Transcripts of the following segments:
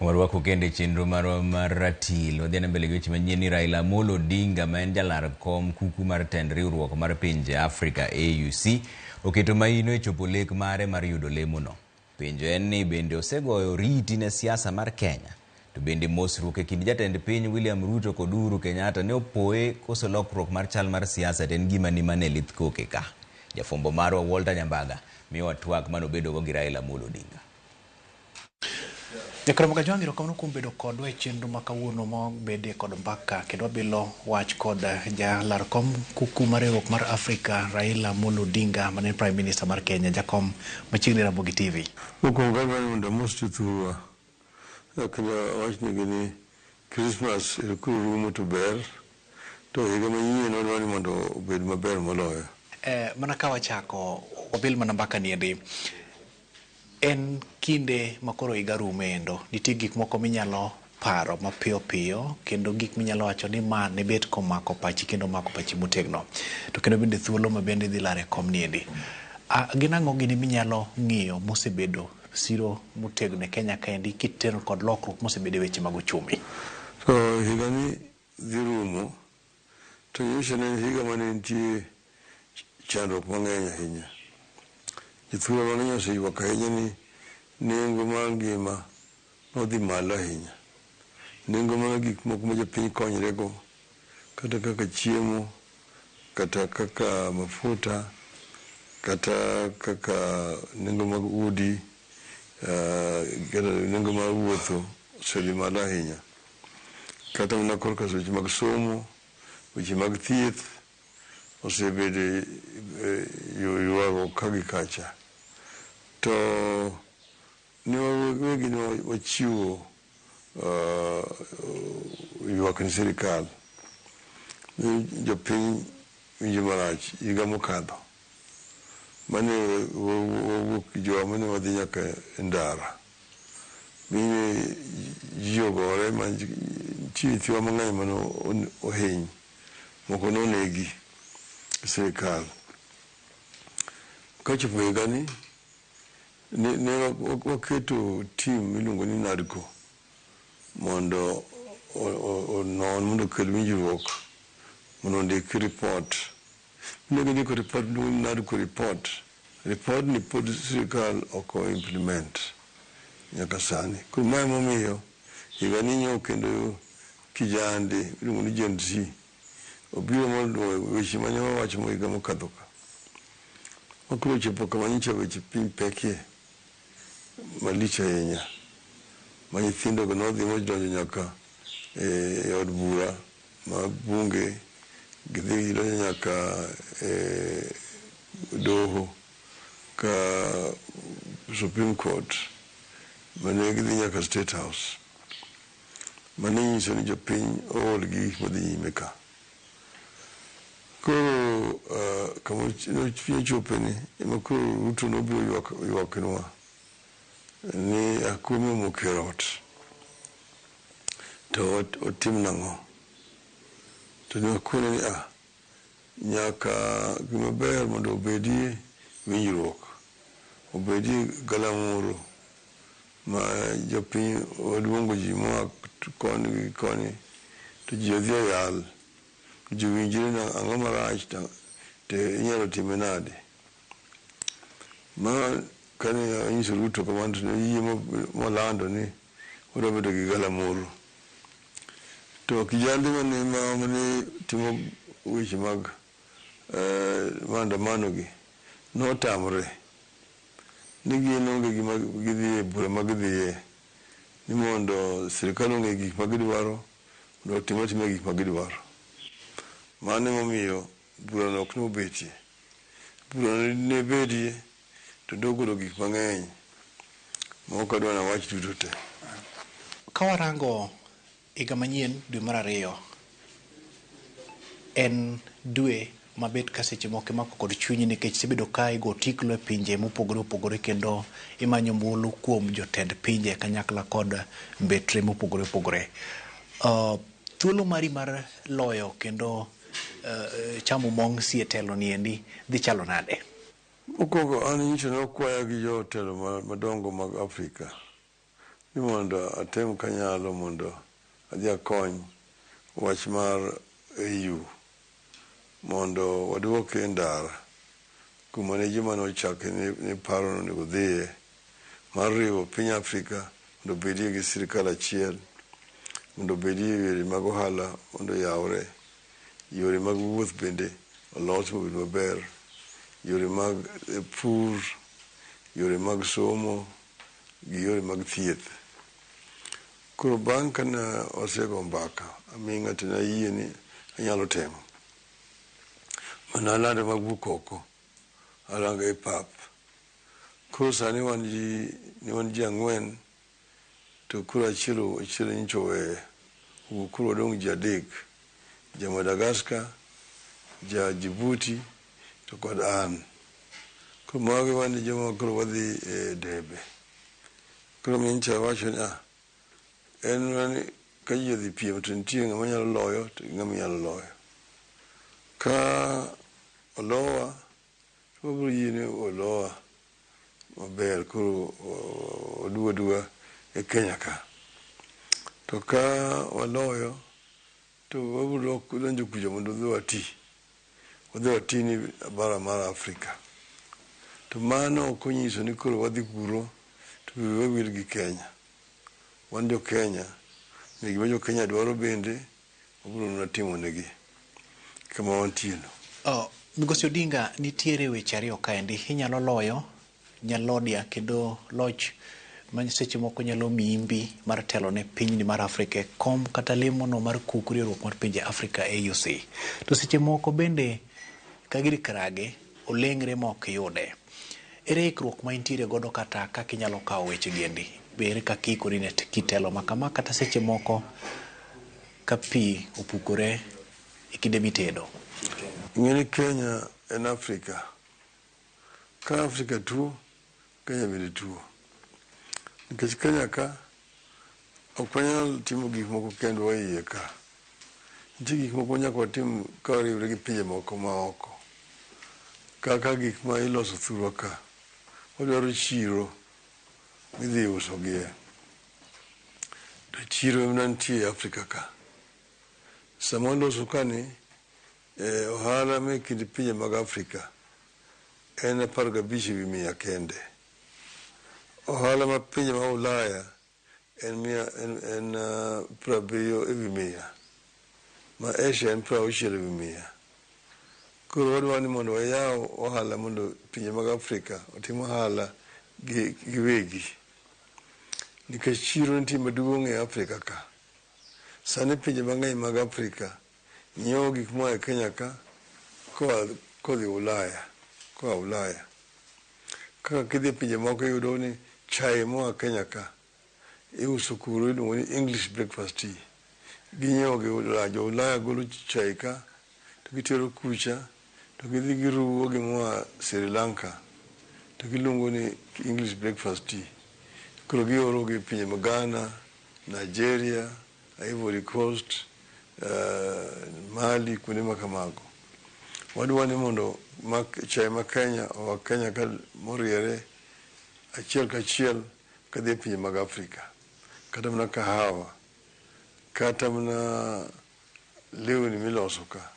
Warwako kendo e chenro marwa mar ratil. Wadhi mbele gi weche manyien ni Raila Amolo Odinga ma en jalar kom kuku mar tend riwruok mar pinje Afrika AUC oketo maino e chopo lek mare mar yudo lemono. Penjo en ni bende osegoyo oriti ne siasa mar Kenya? To bende mosruok e kind jatend piny William Ruto kod Uhuru Kenyatta ne opoye koso lokruok mar chal mar siasa to en gima ni mane lith koke ka. Jafwambo marwa Walter Nyambaga miyowa twak manobedogo gi Raila Amolo Odinga. Jakaramogi Ajwang' erokamano kuom bedo kodwa e chenro ma kawuono mobede kod mbaka kendo wabilo wach kod jalar kom kuku mar riwruok mar Afrika Raila Amolo Odinga mane en Prime Minister mar Kenya. Jakom machiegni Ramogi TV. Mokwongo adwaro ni mondo amos jothurwa kendo awachnegi ni Christmas ero koro rumo to ber to higa manyien wadwaro ni mondo obed maber moloyo. Mana ka wachako wabil mana mbaka niendi. En kinde ma koro higa rumo endo, nitie gik moko minyalo paro mapiyo piyo kendo gik minyalo wacho ni ma ne bet komako pachi kendo omako pachi motegno. To kendo bende thuolo ma bende idhi lare kom niendi. Gin ang'o gini minyalo ng'iyo mosebedo siro motegno e Kenya kaendi kiteno kod lokruok mosebedo e weche mag uchumi? To higani dhi rumo to nyocha ne en higa mane nitie chandruok mang'eny ahinya. Jothurwa mang'eny oseywak ahinya ni nengo mar ngima nodhi malo ahinya. Nengo mar gik moko ma jopiny konyre go kata kaka chiemo, kata kaka mafuta, kata kaka nengo mag udi, kata nengo mar wuotho osedhi malo ahinya. Kata mana korka weche mag somo, weche mag thieth osebedo ywaruok ka gi kacha. To ne wawegi ne wachiwo ywak ne sirikal ni jopiny winjo marach higa mokadho mane wawuok gi jowa mane wadhi nyaka e ndara mine ji ogore ma nitie nyithiwa mang'eny mane ohiny moko nonegi gi sirikal. Kochopo higani ne waketo team miluongo ni NADCO mondo onon mondo okel winjruok mondo ondik report. Ne gindiko report miluongo ni NADCO report. Report ni pod sirikal ok o implement nyaka sani. Koro mae emomiyo higani nyo kendo kijande miluongo ni Gen Z obiro mondo weche mane wawacho higa mokadho ka. Makoro ochopo kama nyocha weche piny pekie malich ahinya ma nyithindo go nodhi modonjo nyaka e od bura ma bunge gidhi gidonjo nyaka e doho ka Supreme Court mane gidhi nyaka State House. Mane nyiso ni jopiny ool gi gik madhi nyime ka. Koro kama piny ochope ni ema koro Ruto nobiro ywaknwa ni akumi omoko e ot to otim nang'o? To ne wakone ni nyaka gima ber mondo obedie winjruok, obedie galamoro ma jopiny waluongo ji moa koni gi koni to ji odhi oyal, ji owinjre ni ang'o marach to inyalo time nade. Ma kane anyiso Ruto kamano to noyie molando ni wadwa bedo gi galamoro. To kijande mane timo weche mag maandamano gi notamre ni gin onge gima gidhiye bura ma gidhiye ni mondo sirikal ong'e gik ma gidwaro mondo otim atima gik ma gidwaro. Mano emomiyo burano ok nobetie. Burano ne bedie to nogolo gik mang'eny ma ok adwa nawach duto te. Ka warango higa manyien dwe mar ariyo en dwe mabet ka seche moko imako kod chunyi nikech isebedo ka igo tiklo e pinje mopogore opogore kendo imanyo ombulu kuom jotend pinje kanyakla kod mbetre mopogore opogore. Thuolo mari mar loyo kendo chamo mong' sie telo niendi dhi chalo nade? Mokwongo an nyocha nokwaya gi jotelo madongo mag Afrika ni mondo atem kanyalo mondo adhi akony wach mar AU mondo waduoke e ndara kuma ne joma nochake ne paro ni onego odhiye mar riwo piny Afrika mondo obedie gi sirikal achiel, mondo obedie yore mag ohala mondo oyawre, yore mag wuoth bende olos mobed maber, yore mag pur, yore mag somo gi yore mag thieth. Koro bang' kane osego mbaka, aming'a to nayie ni anyalo temo. Mana alando mawuok oko, arango e pap. Koro sani wan ji, ne wan ji ang'wen to koro achiel achiel nyocha oweyo. Koro wadong' ji adek, ja Madagascar, ja Djibouti to kod an. Koro magi wan joma koro wadhi e debe. Koro nyocha awacho ni ah, en mana ni ka ji odhi piem to nitie ng'ama nyalo loyo to gi ng'ama nyalo loyo. Ka olowa to wabiro yie ni olowa maber koro oduog aduoga e Kenya ka. To ka waloyo to wabiro donjo kucha mondo wadhi wati. Wadhi wati ni bara mar Afrika. To mano ok onyiso ni koro wadhi kuro to wiwa wil gi Kenya. Wan jo Kenya, ni gima jo Kenya dwaro bende wabiro mana timo negi kama wantie no. Oh, Migosi Odinga, nitiere weche ariyo kaendi. Inyalo loyo nyalodia kendo loch ma seche moko nyalo miyi mbi mar telo ne pinyni mar Afrika e kom kata lemono mar kuku riwruok mar pinje Afrika AUC. To seche moko bende ka gir krage oleng're ma ok iyude. Ere ikruok ma intiere godo kata kaka inyalo kawo weche gi endi? Be ere kaka iikori ne kitelo ma kama kata seche moko ka pi opukore e kinde mitedo? Ing'e ni Kenya en Afrika. Ka Afrika tuo, Kenya bende tuo. Nikech Kenya ka ok wanyal timo gik moko kendwa e iye ka. Nitie gik moko nyaka watim ka wariwre gi pinje moko ma oko. Kaka gik ma iloso thurwa ka. Wadwaro chiro midhi usogie. To chiro ema nitie e Afrika ka. Sama waloso ka ni, ohala me kind pinje mag Afrika en 15% kende. Ohala ma pinje ma Ulaya en mia, en 70%. Ma Asia en 60%. Koro wadwaro ni mondo wayaw ohala mondo pinje mag Afrika otim ohala gi giwegi. Nikech chiro nitie maduong' e Afrika ka. Sani pinje mang'eny mag Afrika nyiewo gik moa e Kenya ka koa kodhi Ulaya, koa Ulaya. Kaka kidhi e pinje moko iyudo ni chae moa Kenya ka iuso kuro iluongo ni English breakfast tea. Ginyiewo gi Ulaya, jo Ulaya golo chae ka to gitero kucha to gidhi giruwo gi moa Sri Lanka to giluongo ni English breakfast tea. Koro gioro gi pinje mag Ghana, Nigeria, Ivory Coast, Mali, kuonde ma kamago. Wadwa ni mondo chae ma Kenya oa Kenya ka moriere achiel kachiel kadhi e pinje mag Afrika. Kata mana kahawa, kata mana lewni miloso ka.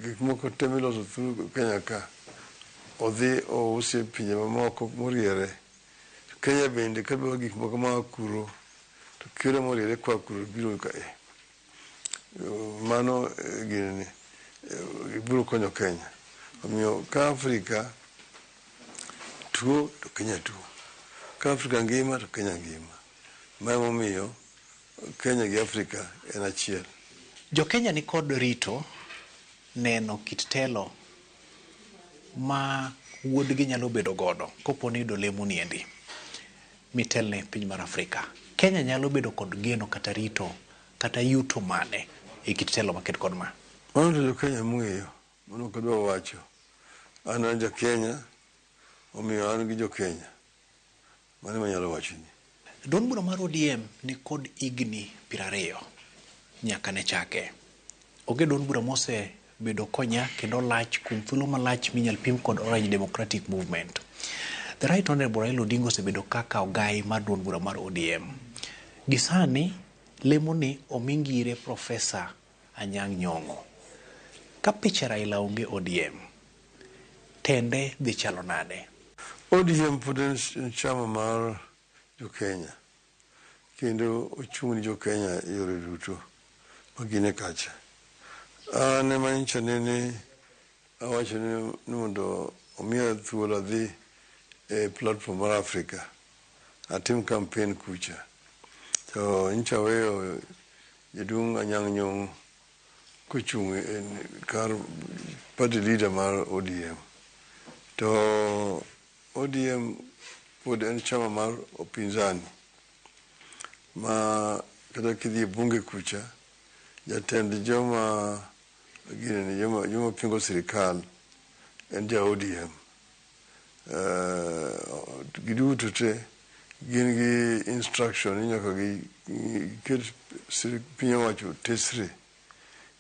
Gik moko te miloso through Kenya ka odhi ousi e pinje mamoko moriere. Kenya bende kadwaro gik moko maa kuro to kelo moriere koa kuro biro ka e. Mano gini biro konyo Kenya. Omiyo ka Afrika tuo to Kenya tuo. Ka Afrika ngima to Kenya ngima. Ma emomiyo Kenya gi Afrika en achiel. Jo Kenya ni kod rito neno kit telo ma wuodgi nyalo bedo godo kopo ni yudo lemo niendi mitelne piny mar Afrika. Kenya nyalo bedo kod geno kata rito kata yuto mane e kit telo maket kod ma? Mano to jo Kenya mong'eyo, mano ok adwa wacho. An an ja Kenya, omiyo an gi jo Kenya. Mano ema anyalo wachoni. Duond bura mar ODM ni kod higni 20 nyaka ne chake. Onge duond bura mose bedo konya kendo lach kuom thuolo malach minyal pim kod Orange Democratic Movement. The Right Honorable Raila Odinga osebedo kaka ogai mar duond bura mar ODM. Gisani lemo ni omi ngire Profesa Anyang' Nyong'o. Ka picha Raila onge ODM, tende dhi chalo nade? ODM pod en chama mar jo-Kenya kendo ochung' ni jo-Kenya e yore duto ma gin e kacha. An ema nyicha nene awacho ni mondo omiya thuolo adhi e platform mar Africa atim campaign kucha. To nyicha aweyo jaduong' Anyang' Nyong'o kochung' kar party leader mar ODM. To ODM pod en chama mar upinzani ma kata kidhi e bunge kucha jatend joma ginene joma pingo sirikal en ja ODM. Giduto te gin gi instruction ni nyaka giket piny owacho tesre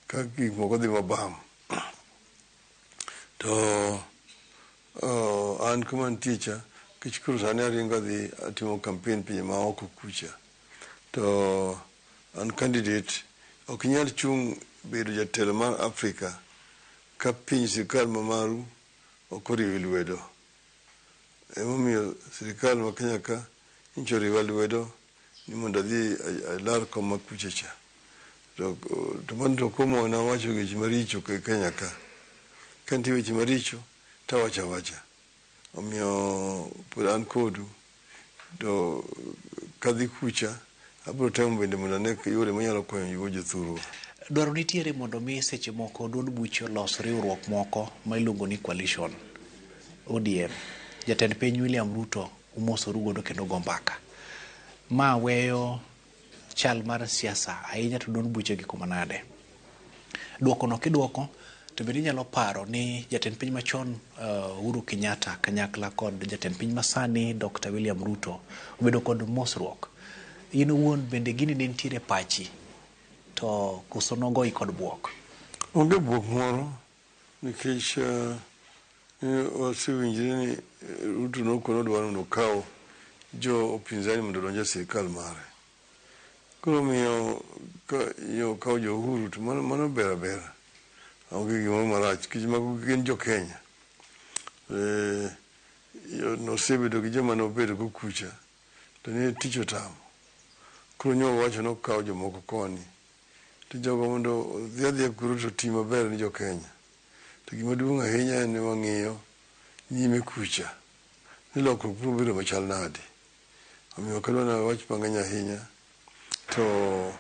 ka gik moko dhi mabam. To an kuma antie cha nikech koro sani aringo adhi atimo campaign pinje ma oko kucha. To an candidate ok inyal chung' bedo jatelo mar Africa ka piny sirikal ma maru ok oriwi lwedo. Emomiyo sirikal ma Kenya ka nyicha oriwa lwedo ni mondo adhi alar kom ma kucha cha. To mano to ok omona wacho weche maricho e Kenya ka. Ka nitie weche maricho to awacho awacha. Omiyo pod an kodu to kadhi kucha abiro temo bende mondo ane yore manyalo konyo go jothurwa. Dwaro nitiere mondo mi seche moko duond buche olos riwruok moko ma iluongo ni coalition. ODM. Jatend piny William Ruto umosoru godo kendo go mbaka. Ma weyo chal mar siasa ahinya to duond buche gi kuma nade. Duoko no kiduoko to bende inyalo paro ni jatend piny machon Uhuru Kenyatta kanyakla kod jatend piny masani Dr. William Ruto obedo kod mosruok. In owuon bende gini ne nitiere pachi to koso nogoyi kod buok? Onge buok moro nikech wasewinjre ni Ruto nokono odwaro mondo okaw jo upinzani mondo odonj e sirikal mare. Koro omiyo ka okawo jo Uhuru to mano ber abera. Onge gimoro marach nikech mago gin jo Kenya. Nosebedo gi joma nobedo go kucha to ne tich otamo. Koro nyo owacho nokaw jomoko koni to jogo mondo odhi adhiya kuro to oti maber ni jo Kenya. To gima duong' ahinya en ni wang'iyo nyime kucha ni lokruok biro bedo machal nade. Omiyo ok adwa ni awach mang'eny ahinya to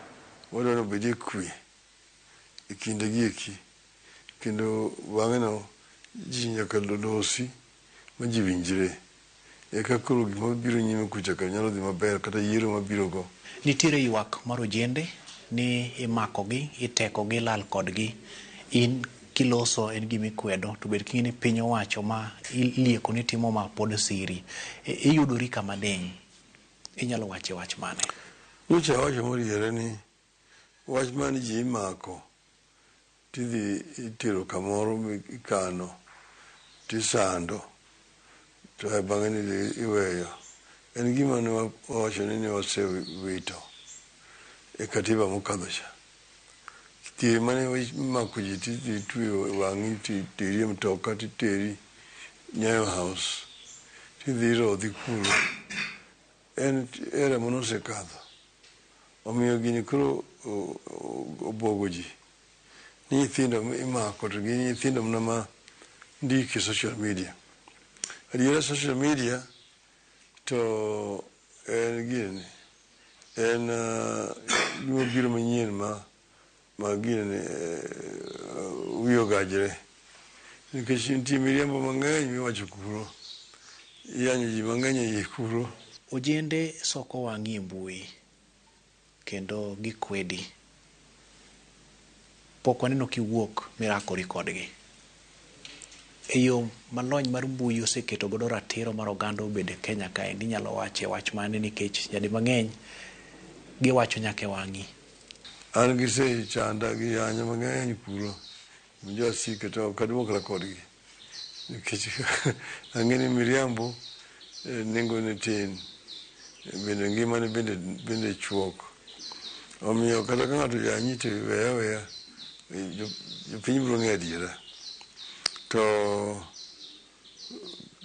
wadwa ni obedie kwe e kinde gi eki kendo bang'e no ji nyaka losi ma ji winjre eka koro gima biro nyime kucha ka nyalo dhi maber kata yiero mabiro go. Nitiere ywak mar ojende ni imakogi, itekogi, ilal kodgi. In kiloso en gima ikwedo to bed king'e ni piny owacho ma ilieko ni timo ma pod siri. Iyudori kama diny. Inyalo wache wach mane? Nyocha awacho moriere ni wach mar ji imako tidhi itero kamoro ikano tisando to bang'e ni iweyo. En gima ne wawacho ni ne wasewito e katiba mokadho cha. Thieth mane imako ji tidhi tweyo wang'i titeri e mtoka titeri Nyayo House tidhi irodhi kuro. En era mane osekadho. Omiyo gini koro obuogo ji. Ni nyithindo imako to gin nyithindo mana ma ndiko e social media. Adiera social media to en gini en gima biro manyien ma gini wiye ogajre. Nikech nitie miriambo mang'eny miwacho kuro. Iyanyo ji mang'eny e iye kuro. Ojende soko wang'i e mbui kendo gikwedi. Pok waneno kiwuok mirakori kodgi. E yo malony mar mbui oseketo godo ratiro mar oganda obed e Kenya kaendi inyalo wache wach mane nikech nyadi mang'eny giwacho nyaka e wang'i. An gisechanda gi yanya mang'eny kuro. Jowasika to ok aduokra kodgi. Nikech ang'e ni miriambo nengone tin, bende ngimane bende bende chuok. Omiyo kata ka ng'ato yanyi to weye aweya, jopiny biro ng'eyo adiera. To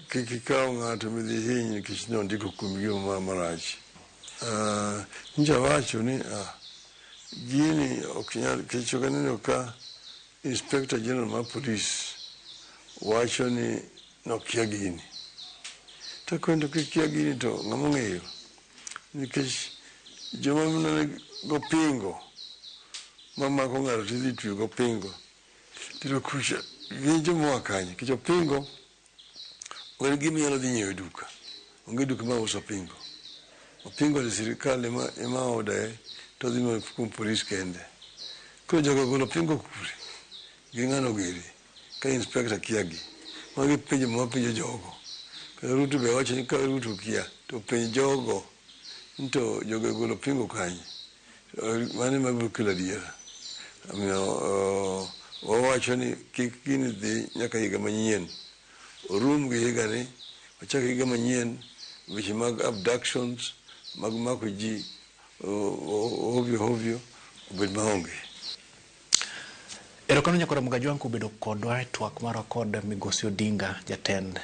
kik ikaw ng'ato midhi hiny nikech nondiko kuomi gima marach. Nyocha awacho ni gini ok nyal nikech ok aneno ka Inspector General mar Police wacho ni nokia gini. To kendo kikia gini to ng'ama ong'eyo nikech joma nene gopingo mamako ng'ato tidhi tweyo gopingo tiro kucha gin joma oa kanye nikech opingo ok en gima inyalo dhi nyiewo e duka. Onge duka mauso opingo. Opingo ni sirikal ema ema order to odhi mana kuom polis kende. Koro jogo ogolo opingo kure? Gi ng'ano giri? Ka inspector kia gi. Magi penjo ma wapenjo jogo. Kata Ruto be wacho ni ka Ruto kia to penj jogo ni to jogo ogolo opingo kanye? Mano ema biro kelo adiera. Omiyo wawacho ni kik gini dhi nyaka higa manyien. Orum gi higani, wachak higa manyien, weche mag abductions, mag mako ji ovyo ovyo obed maonge. Erokamano nyakora Mugajwang' kubedo kodwa e twak marwa kod Migosi Odinga, jatend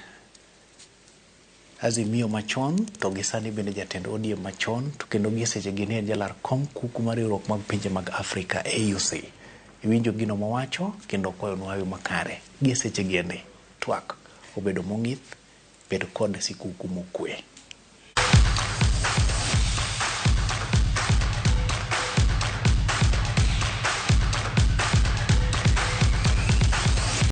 Azimio machon to gi sani bende jatend ODM machon to kendo gi seche gi ni en jalar kom kuku mar riwruok mag pinje mag Afrika AUC. Iwinjo gino mowacho kendo okwayonwa hawi makare. Gi seche gi endi twak obedo mong'ith, bed kod sikuku mokwe.